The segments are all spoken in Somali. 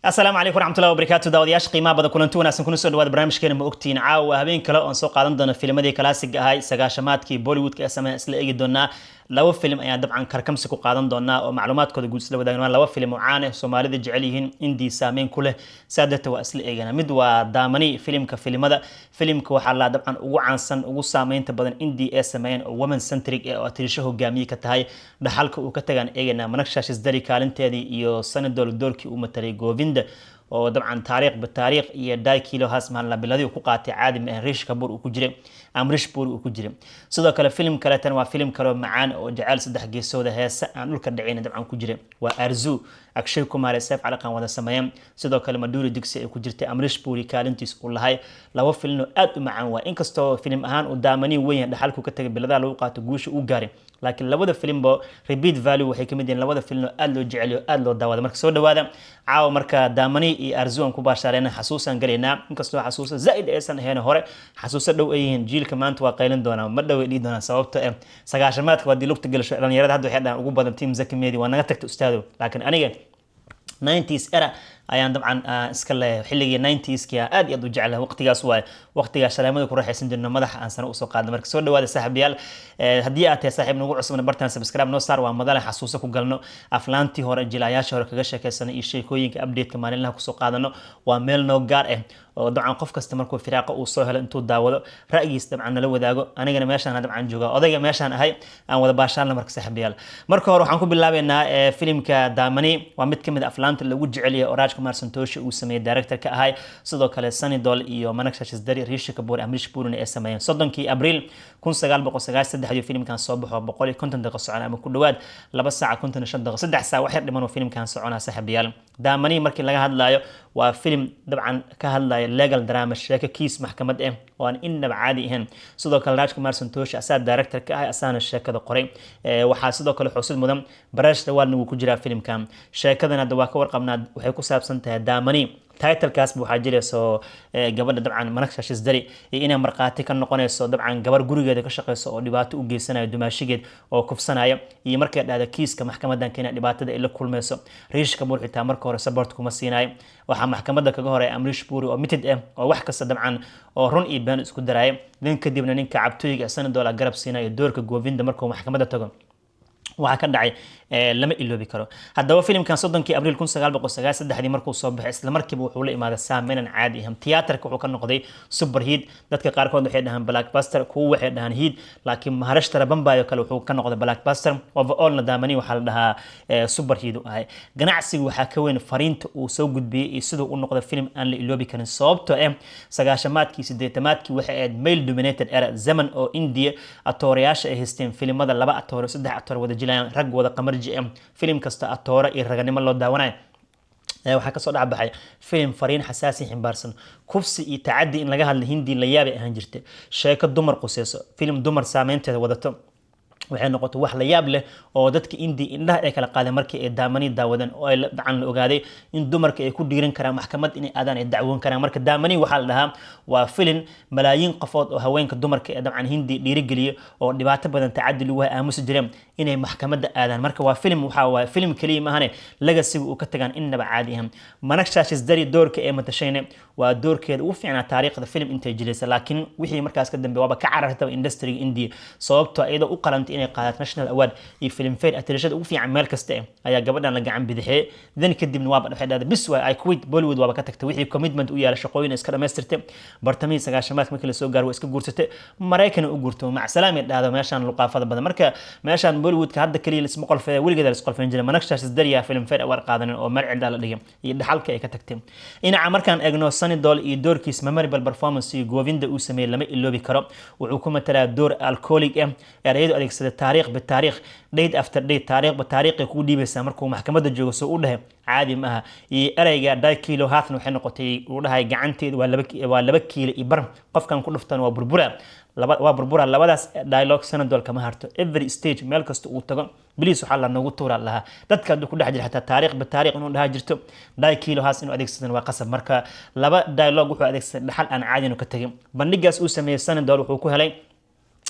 Asalaamu calaykum waraxmatullahi wabarakaatu. Daawadayaasha qiimaha badan, kulanti wanaagsan, kuna soo dhawaada barnaamijkeena Ma Ogtiin. Caawa habeen kale oon soo qaadan doono filmadii kalaasiga ahay, sagaashamaadkii Bollywoodka ee sameeya isla eegi doonaa. Laba filim ayaan dabcan karkamsi ku qaadan doonaa oo macluumaadkooda guud isla wadaagna. Laba filim oo caan ah, Soomaalida jecel yihiin, Indii saameyn ku leh, saa darteed waa isla eegana. Mid waa Daamani, filimka filimada. Filimka waxaa la dabcan ugu caansan, ugu saameynta badan Indii ee sameeyeen oo women centric ee oo atirisho hogaamiye ka tahay. Dhaxalka uu ka tagaan eeganaa, Manaksha Shisdari kaalinteedii iyo Sunny Deol doorkii uu matalay Govinda oo dabcan taariikh bataariikh iyo Dhai Kilo Haas mahallabiladii uu ku qaatay caadi ma ahan. Rishi Kapoor uu ku jiray, Amrish Puri uu ku jiray. Sidoo kale filim kaleetan waa filim kaleo macaan oo jaceyl saddex geesooda, heese aan dhulka dhicin dabcan ku jiray, waa Arzoo. Akshay Kumar ee Saif Ali Khan wada sameeyeen. Sidoo kale Madhuri Dixit ay ku jirtay, Amrish Puri kaalintiis uu lahay. Laba filin oo aad u macaan waa. Inkastoo filim ahaan uu Daamani weyn yahay, dhaxalku ka tagay, biladaha lagu qaato, guusha uu gaaray, laakiin labada filimba repeat value waxay kamid yihiin labada filin oo aad loo jeceliyo, aad loo daawada. Marka soo dhawaada. Caawa marka Daamani iyo Arzoo aan ku baashaaleyna, xasuusaan galaynaa. Inkastoo xasuuso zaid aysan ahayn hore, xasuuso dhow ay yihiin. Jiilka maanta waa qaylin doonaa, ma dhow ay dhihi doonaan, sababto eh sagaashamaadka waa dii lugta galasho. Dhalinyarada hadda waxay dhahaan ugu badan team Zaki Medi waa naga tagta ustaado, laakiin aniga 90s era ayaan dabcan iska leeyahay. Xilligii 90s-ki aad iyo aad u jeclahay, waqtigaas waaye waqtigaa shaleemada ku raaxaysan jirno, madaxa aan sano usoo qaadno. Marka soo dhawaada, saaxiibayaal. Haddii aad tahay saaxiib nagu cusubna, bartaan subscribe noo saar. Waa madale xasuuso ku galno, aflaantii hore, jilaayaasha hore kaga sheekeysano iyo sheekooyinka update-ka maalinlaha kusoo qaadano. Waa meel noo gaar ah oo dabcan qof kasta markuu firaaqo uu soo helo intuu daawado ra'yigiis dabcan nala wadaago. Anigana meeshaan dabcan jooga, odayga meeshaan ahay, aan wada baashaalna. Marka saaxiibayaal, marka hore waxaan ku bilaabeynaa filimka Daamani. Waa mid kamid a aflaanta lagu jecel yahay oo Rajkumar Santoshi uu sameeyey, director ka ahay. Sidoo kale Sunny Deol iyo Manaksha Shisdari, Rishi Kapoor, Amrish Purina ay sameeyeen. 30-kii Abriil 1993 filimkan soo baxo, 150 daqiiqo socon ama ku dhawaad 2 saac 55 daqiiqo, 3 saac wax yar dhiman oo filimkan soconaa. Saaxiibayaal, Daamani markii laga hadlayo waa filim dabcan ka hadlaya legal drama, sheeko kiis maxkamad ah oo aan innaba caadi ahayn. Sidoo kale Rajkumar Santoshi asaa director ka ahay, asaana sheekada qoray. Waxaa sidoo kale xusid mudan Paresh Rawalna wuu ku jiraa filimkan. Sheekadan hadda waa ka warqabnaa, waxay ku saabsan tahay Daamani titlekaasba waxaa jirayso gabadha dabcan Manaksha Shisdari iyo inay markhaati ka noqonayso dabcan gabar gurigeeda ka shaqeyso oo dhibaato u geysanayo dumaashigeed oo kufsanaya, iyo markay dhahda kiiska maxkamadan keena dhibaatada ay la kulmayso. Rishi Kapoor xitaa marka hore support kuma siinayo. Waxaa maxkamadda kaga horeeya Amrish Puri oo mitid ah oo wax kasta dabcan oo run iyo been isku daraya. Dan kadibna ninka cabtooyiga Sunny Deol garab siinayo doorka Govinda. Markuu maxkamadda tago waxaa ka dhacay lama iloobi karo. Haddaba filimkan 30-kii Abriil 1993-dii markuu soo baxay, isla markiiba wuxuu la imaaday saameynan caadi ahan. Tiyaatarka wuxuu ka noqday super hit. Dadka qaarkood waxay dhahaan blockbuster, kuwa waxay dhahaan hit, laakiin Maharashtra Bombay oo kale wuxuu ka noqday blockbuster. Overallna Daamani waxaa la dhahaa super hit u ahay. Ganacsigu waxaa ka weyn fariinta uu soo gudbiyey iyo siduu u noqday filim aan la iloobi karin, sababtoo ah sagaashamaadkii, sideetamaadkii waxay ahayd male dominated era, zaman oo India atoorayaasha ay haysteen filimada laba atoore, saddex atoore wada jilayaan, rag wada qamarji ah, filim kasta atoore iyo raganimo loo daawanayo. Waxaa kasoo dhexbaxay filim fariin xasaasi ximbaarsan. Kufsi iyo tacadi in laga hadla Hindi la yaabay ahaan jirtay. Sheeko dumar quseyso, filim dumar saameynteeda wadato, waxay noqotay wax la yaab leh oo dadka Indi indhaha ay kala qaadeen markii ay Daamani daawadeen oo ay dabcan la ogaaday in dumarka ay ku dhiiran karaan maxkamad inay aadaan, ay dacwoon karaan. Marka Daamani waxaa la dhahaa waa filin malaayiin qofood oo haweenka dumarka ee dabcan Hindi dhiirigeliya oo dhibaato badan, tacadi lagu hay, aamusi jireen, inay maxkamadda aadaan. Marka waa filim, waxaa waaye filim keliya maahane, legacyga uu ka tagaan innaba caadi ahan. Manaksha Shisdari doorka ee matashayne waa doorkeeda ugu fiicnaa taariikhda filim intay jilaysa, laakiin wixii markaas ka dambeey waaba ka carartaba industryga India, sababtoo iyadoo u qalantay inay qaadato national award iyo Filmfare atirashada ugu fiican meel kasta eh ayaa gabadhan la gacan bidixiyey. Dan kadibna waaba waxay dhahday bis waay, I quit Bollywood, waaba ka tagtay. Wixii commitment u yaala, shaqooyin iska dhamaystirtay. Bartamihii sagaashamaadka markii lasoo gaaro waa iska guursatay, Maraykan u guurto, macsalaamay dhahdo meeshaan luqaafada badan. Marka meeshaan Bollywoodka hadda kaliya lisma qolfeeya, weligeeda lis qolfeyn jiray. Manaksha Shisdariya Filmfare award qaadanin oo meel ciddaa la dhigay iyo dhaxalka ay ka tagtay. Dhinaca markaan eegno Sunny Deol iyo doorkiis memorable performance iyo Govinda uu sameeyey lama iloobi karo. Wuxuu ku matalaa door alcoholic ah. Erayadu adeegsada, taariikh bitaariikh, date after date, taariikh bitaariikhay kuu dhiibaysaa. Markuu maxkamadda joogo soo u dhahay caadi maaha. Iyo ereyga Dhai Kilo Haathna waxay noqotay uu dhahay gacanteedu waa 2 kiilo iyo bar, qofkan ku dhuftan waa burbura, waa burbura. Labadaas dialogue Sunny Deol kama harto. Every stage, meel kasta uu tago, bliis waxaa la noogu tuura lahaa dadka hadduu ku dhex jira xataa taariikh bitaariikh inuu dhaha jirto. Dhai Kilo Haath inuu adeegsadan waa qasab. Marka laba dialogue wuxuu adeegsaday dhaxal aan caadi inuu ka tegin. Bandhigaas uu sameeyey Sunny Deol wuxuu ku helay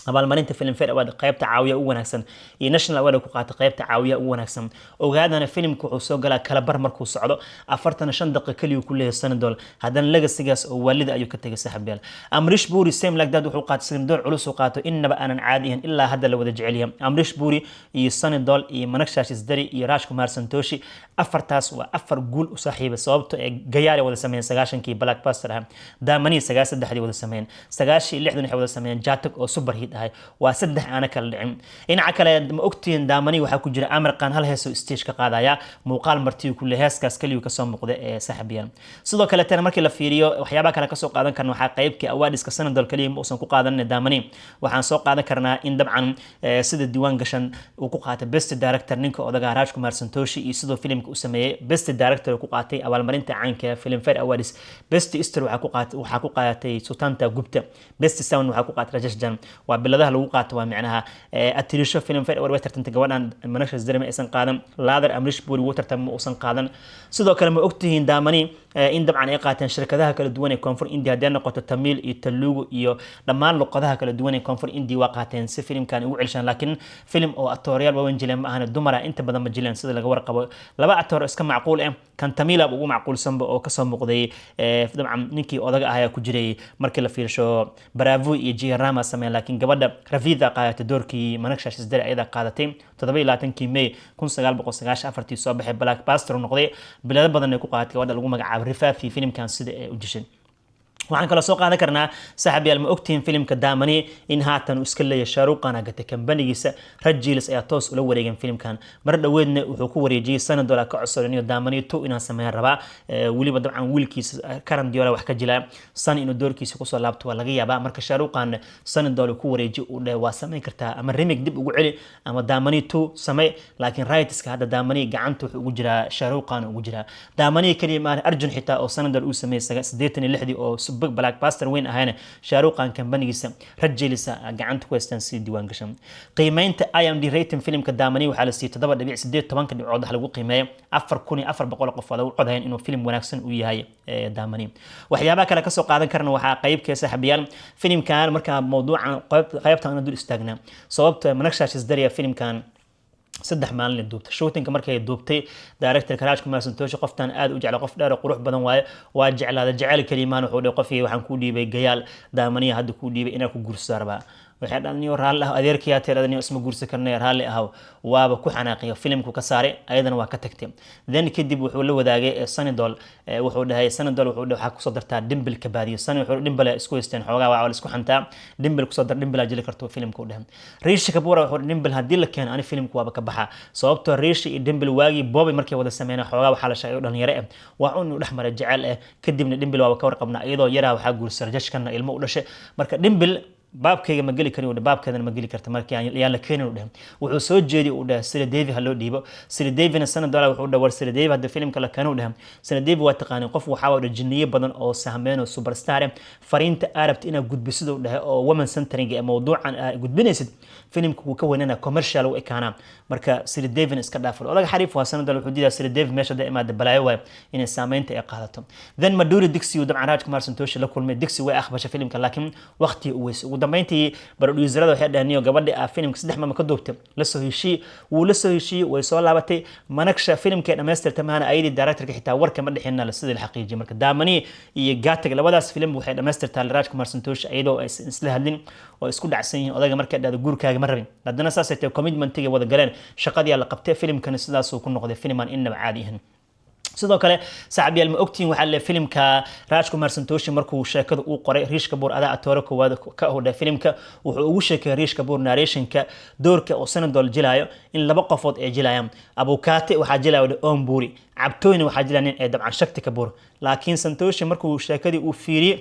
Abaalmarinta Filmfare Award qaybta caawiya ugu wanaagsan iyo National Award ku qaatay qaybta caawiya ugu wanaagsan. Ogaadana, filimku wuxuu soo galaa kala bar markuu socdo, 45 daqiiqo kaliya ku leeyahay Sunny Deol. Haddana legacygaas oo waalida ayuu ka tegay, saaxiibyaal. Amrish Puri, same like that, wuxuu qaatay Sunny Deol culus uu qaato, innaba aanan caadi ahayn, ilaa hadda la wada jecel yahay. Amrish Puri iyo Sunny Deol iyo Manaksha Shisdari iyo Rajkumar Santoshi, afartaas waa afar guul u saaxiibay, sababto ee Gayaal wada sameeyeen 90-kii blockbuster ah, Damini 93-dii wada sameeyeen, 96-dan waxay wada sameeyeen Ghatak oo super hit ahay. Waa saddex aana kala dhicin. Dhinaca kale, ma ogtihiin, Damini waxaa ku jira Aamir Khan, hal heesoo stage ka qaadaya, muuqaal martiyu ku leeyahay, heeskaas kaliyu kasoo muuqda ee saaxiibyaal. Sidoo kale tana markii la fiiriyo, waxyaabaha kale kasoo qaadan karna waxaa qaybkii awardska Sunny Deol kaliya ma uusan ku qaadanin Damini. Waxaan soo qaadan karnaa in dabcan sida diiwaan gashan uu ku qaatay best director ninka odaga Rajkumar Santoshi iyo sidoo filimka u sameeyey best director ku qaatay abaalmarinta caanka Filmfare Awards. Best story waxaa ku qaadatay Sushant Gupta. Best sound waxaa ku qaatay Rajesh Jan. Waa biladaha lagu qaato, waa micnaha atirisho Filmfare Award way tartantay gabadhan Manaksha Sisdari, ma aysan qaadan. Laadar Amrish Puri wuu tartamay, ma uusan qaadan. Sidoo kale, ma ogtihiin Damini in dabcan ay qaateen shirkadaha kala duwan ee Koonfur India, haddii noqoto Tamil iyo Telugu iyo dhammaan luqadaha kala duwan ee Koonfur India, waa qaateen si filimkan ugu celshaan. Laakiin filim oo atooryaal waaweyn jileen ma ahana, dumara inta badan ma jileen. Sida laga warqabo, laba atoor iska macquul ah, kan Tamila ugu macquulsanba oo kasoo muuqday dabcan ninkii odaga ahaa ku jiray markii la fiirsho Prabhu iyo Jayarama sameyn. Laakiin gabadha Ravida qaadatay doorkii Manaksha Shisdari, ayada qaadatay. 27-kii May 1994-tii soo baxay, blockbuster noqday, bilado badan ay ku qaadatay gabadha lagu magacaabo Revathi filimkan sida ay u dishay. Waxaan kaloo soo qaadan karnaa, saaxiibyaal, ma ogtihiin filimka Damini in haatan uu iska leeyahay Shah Rukh Khan gatay kambanigiisa Raj Jewels ayaa toos ula wareegeen filimkan. Mar dhoweedna wuxuu ku wareejiyey Sunny Deol, ka codsaday Damini 2 inaan sameyn rabaa. Weliba dabcan wiilkiisa Karan Deol wax ka jila, Sunny inuu doorkiisa kusoo laabto waa laga yaabaa. Marka Shah Rukh Khan Sunny Deol ku wareejiy, uu dhahay waa sameyn kartaa, ama remake dib ugu celi ama Damini 2 samey. Laakiin rightska hadda Damini gacanta wuxuu ugu jiraa Shah Rukh Khan ugu jiraa. Damini kaliya maahan, Arjun xitaa oo Sunny Deol uu sameeyey 86-dii oo big blockbuster weyn ahayna, Shah Rukh Khan kambanigiisa Raj Jewels gacanta ku haystaan si diiwaan gashan. Qiimeynta IMDb rating filimka Damini waxaa la siiyey 7.8 tobanka dhibcood wax lagu qiimeeyo. 4400 qof oo u codayn inuu filim wanaagsan u yahay Damini. Waxyaabaha kale kasoo qaadan karna waxaa qaybkee, saaxiibayaal, filimkan markaa mawduucan qaybtan dul istaagnaa, sababta Manaksha Shisdariya filimkan 3 maalin duubtay shootingka. Markay duubtay, directorka Rajkumar Santoshi qoftan aad u jecla, qof dheer oo qurux badan waaye, waa jeclaada. Jecel kalimaan wuxuu dhahay qofkii waxaan kuu dhiibay Gayaal, Daminiya hadda kuu dhiibay, inaa ku guursadaa rabaa. Waxay dhalniyo raalli ah, adeerkayaa tiradaniyo isma guursan karnay, raalli ahaw. Waaba ku xanaaqiyo, filimku ka saaray, ayadana waa ka tagtay. Then kadib wuxuu la wadaagay Sunny Deol. Wuxuu dhahay Sunny Deol, wuxuu dhahay waxaa kusoo dartaa Dimple Kapadia. Sunny wuxuu Dimple isku haysteen xoogaa, waa la isku xantaa. Dimple kusoo dar, Dimple jili karto filimka, u dhahay. Rishi Kapoor wuxuu Dimple haddii la keeno ani filimku waaba ka baxaa, sababtoo Rishi iyo Dimple waagii Bobby markay wada sameeyeen xoogaa waxaa la sheegay dhalinyaro ah waa un dhex maray jecel ah. Kadibna Dimple waaba ka warqabnaa, iyadoo yaraa waxaa guursa Rajashkana, ilmo u dhashay. Marka Dimple baabkayga ma geli karin, baabkeedana ma geli karta, marka yaan la keenin, u dheh. Wuxuu soo jeediyay, uu dheh, Sridevi ha loo dhiibo. Sridevina Sunny Deol wuxuu dheh war Sridevi hadda filimka la keeno, u dheh. Sridevi waa taqaanay, qof waxaa waa jiniye badan oo sahmeen oo superstar ah. Fariinta arabta inaad gudbisid, u dheh, oo woman centering ee mawduucan aad gudbinaysid, filimka wuu ka weynana, commercial u ekaanaa. Marka Sridevina iska dhaafo, odaga xariif waa. Sunny Deol wuxuu diidaa Sridevi meesha da imaada, balaayo waay inay saameynta ay qaadato. Then Madhuri Dixit dabcan Rajkumar Santoshi la kulmay. Dixit way aqbashay filimka, laakiin waqti u weysay. Ugu dambeyntii producerada waxay dhaheen niyo gabadhi ah filimka 3 maalmo ka duubtay la soo heshiiyey. Wuu la soo heshiiyey, way soo laabatay Manaksha, filimkay dhamaystirtay maana ayadii directorka xitaa warka ma dhixin sidii la xaqiijiyay. Marka Damini iyo Ghatak labadaas filim waxay dhamaystirtaa Rajkumar Santoshi iyadoo aysan isla hadlin oo isku dhacsan yihiin. Odaga markay dhahdo guurkaaga ma rabin, haddana saasay tahay commitmentiga wada galeen, shaqadii la qabtay, filimkani sidaasuu ku noqday filiman innaba caadi ahayn. Sidoo kale, saaxiibyaal, ma ogtihiin, waxaa le filimka Rajkumar Santoshi markuu sheekada uu qoray, Rishi Kapoor adaa atoore koowaad ka hodha filimka. Wuxuu ugu sheekeeyay Rishi Kapoor narrationka doorka oo Sunny Deol jilaayo in laba qofood ay jilayaan. Abukaate waxaa jilaya Om Puri, cabtooyna waxaa jilaya nin ee dabcan Shakti Kapoor. Laakiin Santoshi markuu sheekadii uu fiiriyey,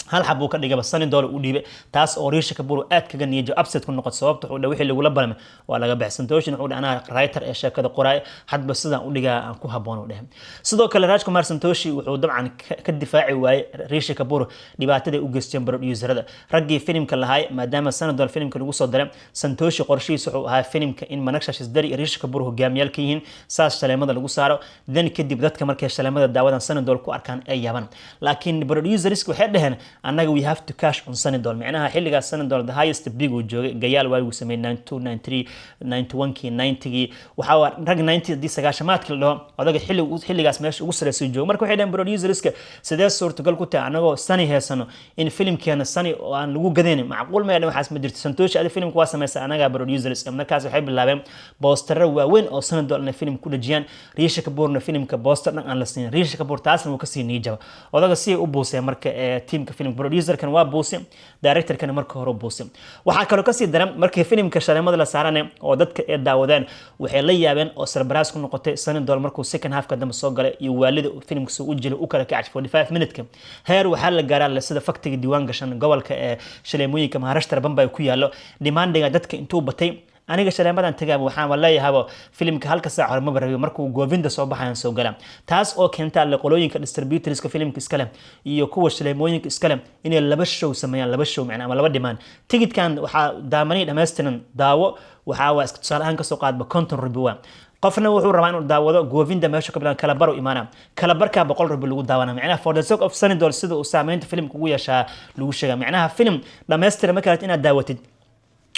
hal xab uu ka dhigaba, Sunny Deol u dhiibay, taas oo Rishi Kapoor aad kaga niyajo, upset ku noqot, sababta wuxuu dhahay wixii lagula balmay waa laga baxay. Santoshin wuxuu dhahay anaa writer ee sheekada qoraay, hadba sidaan u dhigaa aan ku habboon, u dhahay. Sidoo kale Rajkumar Santoshi wuxuu dabcan ka difaaci waayey Rishi Kapoor dhibaataday u geysteen producerada, raggii filimka lahaay, maadaama Sunny Deol filimka lagu soo daray. Santoshi qorshihiisa wuxuu ahaa filimka in Manaksha Shisdari iyo Rishi Kapoor hogaamiyaal ka yihiin, saas shaleemada lagu saaro, then kadib dadka markay shaleemada daawadan Sunny Deol ku arkaan ay yaabaan. Laakiin producerska waxay dhaheen Annaga we have to cash on Sunny Deol. Micnaha xilligaas Sunny Deol the highest big uu joogay. Gayaal waagu sameeyay 92, 93, 91kii, 90gii. Waxaa rag 90 haddii sagaashamaadkii la dhaho, odaga xilli xilligaas meesha ugu sarreysay joogo. Marka waxay dhaheen producerska, sidee suurtagal ku tahay anagoo Sunny heesano in filimkeena Sunny oo aan lagu gadaynin? Macquul ma waxaas ma jirto. Santooshi, adi filimka waa sameysa, anagaa producers. Markaas waxay bilaabeen boostaro waaweyn oo Sunny Deol inay filim ku dhajiyaan, Rishi Kapoorna filimka booster dhan aan la siinin. Rishi Kapoor taasna wuu kasii niijaba odaga si ay u buuseen. Marka teamka filimka, producerkan waa buuse, directorkana marka hore buuse. Waxaa kaloo kasii daran, markii filimka shaleemada la saarane oo dadka ay daawadeen, waxay la yaabeen oo surprise ku noqotay Sunny Deol markuu second halfka dambe soo galay iyo waalida filimka soo u jilay u kala kacay 45 minute-ka. Heer waxaa la gaaraa, sida faktiga diiwaan gashan, gobolka ee shaleemooyinka Maharashtra Bombay ku yaallo, demandiga dadka intuu batay, aniga shaleemadan tagaaba waxaan leeyahaba filimka halka saac hore maba rabiyo, markuu Govinda soo baxayan soo gala. Taas oo keenta alle qolooyinka distributorska filimka iskale iyo kuwa shaleemooyinka iskale inay laba show sameeyaan, laba show macnaa ama laba dhimaan. Tigidkan waxaa daamanay dhammaystiran daawo, waxaa waa iska tusaale ahaan kasoo qaadba 50 rubi waa. Qofna wuxuu rabaa inuu daawado Govinda meesha ka bilan, kala baro imaana, kala barkaa 100 rubi lagu daawana. Macnaha for the sake of Sunny Deol, sida uu saameynta filimka ugu yeeshaa lagu sheegaa. Macnaha filim dhammaystiran markaad inaad daawatid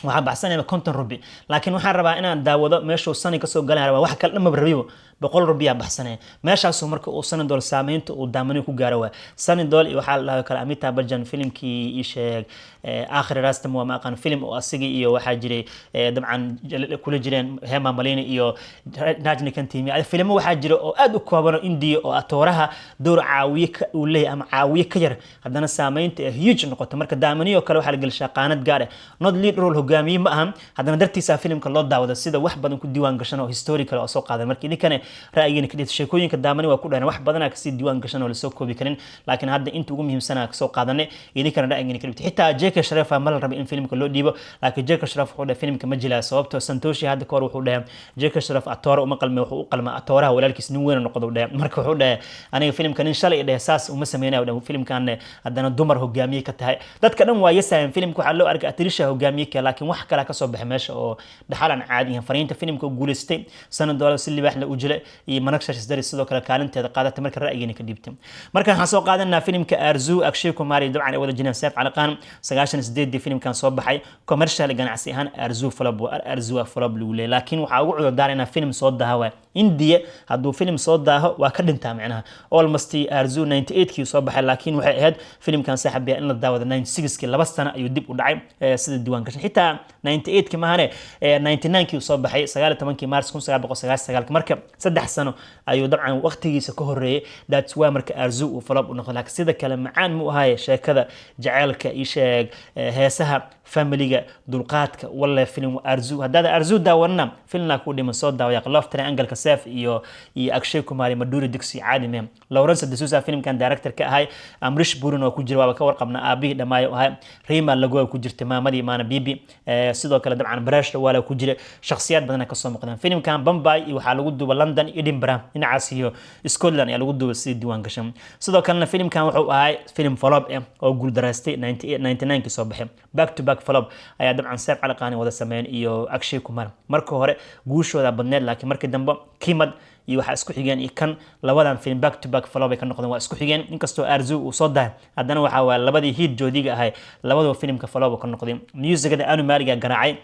waxaan baxsanaya 50 rubi, laakiin waxaan rabaa inaan daawado meeshuu Sunny kasoo galan rabaa, wax kale dhanmaba rabibo, 100 rubiyaa baxsanaya meeshaasuu. Marka uu Sunny Deol saameynta uu daamani ku gaaro waa Sunny Deol. Iyo waxaa la dhaha kale Amitabh Bachchan filimkii ii sheeg, Aakhiri Rastam waa ma aqaan, filim oo asigii iyo waxaa jiray dabcan kula jireen Hema Malini iyo Rajinikanth. Filimo waxaa jira oo aad u kooban oo India oo atooraha door caawiye uu leeyahay ama caawiye ka yar, haddana saameynta ee huge noqoto. Marka Daamaniyo kale waxaa la gelshaa qaanad gaar ah, not lead role, hogaamiye ma ahan, haddana dartiisa filimka loo daawado, sida wax badan ku diiwaan gashan oo historical oo soo qaadan. Marka idinkana ra'yigiina ka dhigta. Sheekooyinka Daamani waa ku dhahan, wax badanaa kasii diiwaan gashan oo lasoo koobi karin, laakiin hadda inta ugu muhiimsanaa kasoo qaadanay. Idinkana ra'yigiina ka dhigta. Xitaa Jackie Shroff ma la rabay in filimka loo dhiibo, laakiin Jackie Shroff wuxuu dhahay filimka ma jilaa, sababtoo Santoshi hadda kahor wuxuu dhahay Jackie Shroff atoora uma qalme, wuxuu u qalmaa atooraha walaalkiis, nin weyn noqdo dhahay. Marka wuxuu dhahay aniga filimka nin shalay dhahay saas uma sameynayo dhahay. Filimkan haddana dumar hogaamiye ka tahay, dadka dhan waa yasayaan. Filimka waxaa loo arkay atirisha hogaamiye ka, laakiin wax kale kasoo baxay meesha oo dhaxal aan caadi ahayn. Fariinta filimka uu guuleystay, Sunny Deol si libaax la u jilay iyo Meenakshi Sasdari sidoo kale kaalinteeda qaadatay. Marka ra'yigeena ka dhiibtay. Marka waxaan soo qaadanaa filimka Arzoo, Akshay Kumar iyo dabcan ay wada jireen Saif Ali Khan. 98-dii filimkan soo baxay. Commercial, ganacsi ahaan, Arzoo flop, Arzoo flop lagu leeyahay, laakiin waxaa ugu cudur daaray inaa film soo daaha waay. India hadduu film soo daaho waa ka dhintaa. Macnaha almost Arzoo 98kii soo baxay, laakiin waxay ahayd filimkan saaxibiya in la daawado 96kii, 2 sano ayuu dib u dhacay sida diiwaan gashan. Xitaa 98kii maahane, 99kii soo baxay, 19-kii Mars 1999. Marka 3 sano ayuu dabcan waqtigiisa ka horeeyay. That's why marka Arzoo uu flop u noqdo, laakiin sida kale macaan mu ahaye. Sheekada jaceylka ii sheeg, heesaha, familiga, dulqaadka, walle film Arzoo. Haddaad Arzoo daawanana, filmna ku dhiman soo daawaya. Love triangle-ka Saif iyo Akshay Kumar iyo Madhuri Dixit caadi mem. Lawrence D'Souza filmkan director ka ahay, Amrish Puri oo ku jira, waaba ka warqabna, aabihii dhamaayo ahay. Reema Lago ku jirta, maamadii Maana Bibi. Sidoo kale dabcan Paresh Rawal ku jira, shakhsiyaad badan ka soo muuqdaan. Filmkan Bombay iyo waxaa lagu duuba London, Edinburgh, dhinacaas iyo Scotland ayaa lagu duuba sidii diiwaan gashan. Sidoo kalena filmkan wuxuu ahay film flop oo guuldaraystay. 99kii soo baxay, back to back flop ayaa dabcan Saif Ali Khan wada sameeyeen iyo Akshay Kumar. Marka hore guushooda badneed, laakiin markii dambe Keemat iyo waxaa isku xigeen iyo kan, labadan film back to back flop ay ka noqdeen, waa isku xigeen. Inkastoo Arzoo uu soo dahay, haddana waxaa waa labadii hit joodiga ahay, labadaba filimka flop ka noqday. Musicada Anu Maliga garaacay,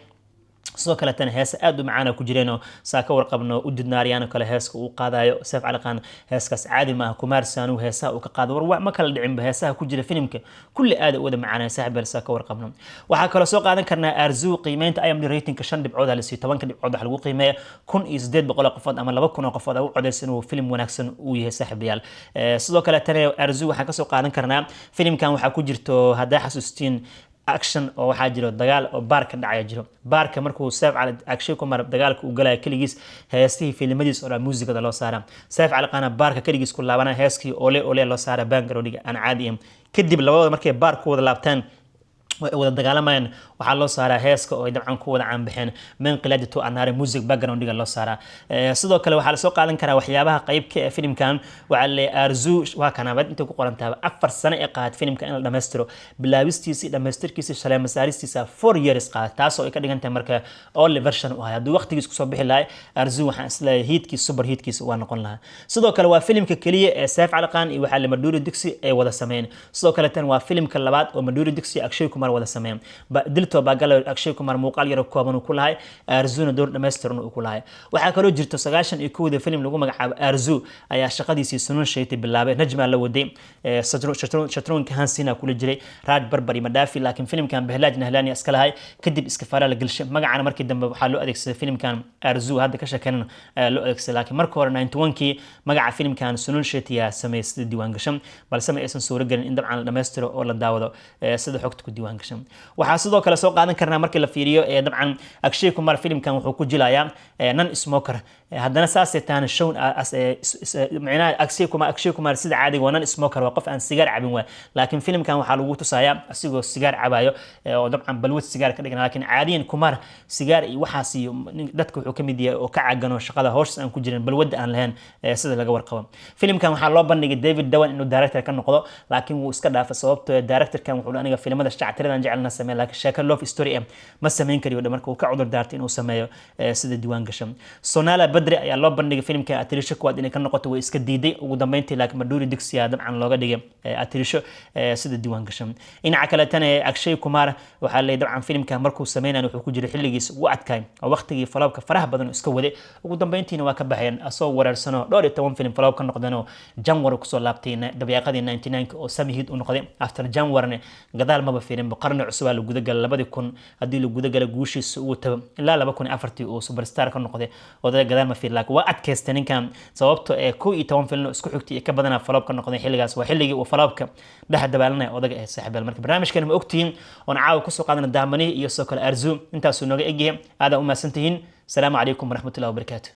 sidoo kaletana heesa aad u macaana ku jireenoo saa ka warqabno Udit Narayan oo kale heeska uu qaadayo Saif Ali Khan, heeskaas caadi maaha. Kumar Sanu heesaha uu ka qaado, war ma kala dhicinba. Heesaha ku jira filimka kulli aad u wada macaanaya, saaxiib, saa ka warqabno. Waxaa kaloo soo qaadan karnaa Arzoo qiimeynta IMDb ratingka 5 dhibcood la siiyo. 10-ka dhibcood waxa lagu qiimeeya 1800 qofood ama 2000 oo qofood u codeysa inuu filim wanaagsan uu yahay, saaxiibayaal. Sidoo kale Arzoo waxaan kasoo qaadan karnaa, filimkan waxaa ku jirto, haddaa xasuustiin, action oo waxaa jiro dagaal oo baarka dhacaya jiro. Baarka markuu Saif Cali Akshay Kumar dagaalka uu galaya keligiis, heestihii filimadiis oo dhan muusikada loo saara. Saif Cali Khan baarka keligiis ku laabana, heeskii ole ole loo saara, backgroundiga aan caadi ahayn. Kadib labadooda markay baar ku wada laabtaan. Way wada dagaalamayaan. Waxaa loo saaraa heeska oo ay dabcan ku wada caanbaxeen, Main Khiladi Tu Anari, music backgroundiga loo saaraa. Sidoo kale waxaa lasoo qaadan karaa waxyaabaha qeybka ee filimkan. Waxaa leeyahay Arzu waa kanaabad intay ku qoran tahay 4 sano ee qaad filimka in la dhammaystiro, bilaabistiisii, dhammaystirkiisii, shaleema saaristiisa 4 years qaad, taasoo ay ka dhigan tahay marka only version u ahay. Hadduu waqtigiis kusoo bixi lahay Arzu, waxaan isleeyahay hitkiis, super hitkiis waa noqon lahaa. Sidoo kale waa filimka keliya ee Saif Ali Khan iyo waxaa le Madhuri Dixit ay wada sameeyeen. Sidoo kale tan waa filimka labaad oo Madhuri Dixit, Akshay Kumar wada sameeyeen. Dil To Pagal Akshay Kumar muuqaal yaro kooban uu ku lahay, Arzuna door dhammaystiran uu ku lahay. Waxaa kaloo jirto 91-da filim lagu magacaabo Arzu ayaa shaqadiisii Sunil Shetty bilaabay. Najma la waday, Shatrughan Sinha kula jiray, Raj Babbar iyo Madhavi, laakiin filimkan Pahlaj Nihalani iska lahay. Kadib iska faraa la gelshay magacana. Markii dambe waxaa loo adeegsaday filimkan Arzu hadda ka sheekeynan loo adeegsaday, laakiin marka hore 91kii magaca filimkan Sunil Shetty yaa sameeyay sida diiwaan gashan, balse ma aysan suuro gelin in dabcan la dhammaystiro oo la daawado sida xogta ku diiwaan gashan. Waxaa sidoo kale soo qaadan karnaa markii la fiiriyo ee dabcan Akshay Kumar filimkan wuxuu ku jilayaa non smoker. Haddana saasay taana shown micnaha Akshay Kumar sida caadiga waa non smoker, waa qof aan sigaar cabin waay, laakiin filimkan waxaa lagu tusayaa asigoo sigaar cabayo oo dabcan balwad sigaar ka dhigan. Laakiin caadiyan Kumar sigaar iyo waxaas iyo dadka wuxuu ka mid yahay oo ka cagano shaqada howshaas aan ku jirin, balwadda aan lahayn sida laga warqabo. Filimkan waxaa loo bandhigay David Dhawan inuu director ka noqdo, laakiin wuu iska dhaafay, sababtoo directorkan wuxuu aniga filimada shactiradan jecelna sameeya, laakiin sheeko love story ma sameyn kariyo. Marka uu ka cudur daartay inuu sameeyo sida diiwaan gashan. Sonali Bendre ayaa loo bandhigay filimka atirisho kuwaad inay ka noqoto, way iska diiday ugu dambeyntii, laakiin Madhuri Dixit dabcan looga dhigay atirisho sida diiwaan gashan. Dhinaca kaletana Akshay Kumar waxaa leeyahay dabcan filimka markuu sameynayo wuxuu ku jiray xilligiis ugu adkaay oo waqtigii flopka faraha badan iska waday. Ugu dambeyntiina waa ka baxeen asagoo wareersano, dhowr iyo toban filim flop ka noqdeen oo Jaanwar kusoo laabtay dabeeqadii 99 oo semi hit u noqday. After Jaanwarne gadaal maba fiirin, qarni cusub la gudagalay. 2000 haddii la gudagalay guushiisa uu tago ilaa 2004-tii uu superstar ka noqday, odayga gadaal ma fiirin, laakiin waa adkaystay ninkan, sababto ee 11 filin isku xigtay iyo ka badanaa flop ka noqday. Xilligaas waa xilligii uu flopka dhex dabaalanaya odaga ee saaxiibyaal. Marka barnaamijkan ma ogtihiin oon caawa kusoo qaadana Damini iyo sidoo kale Arzu intaasuu nooga egyahay. Aadaa u mahadsantihiin. Asalaamu calaykum waraxmatullahi wabarakaatu.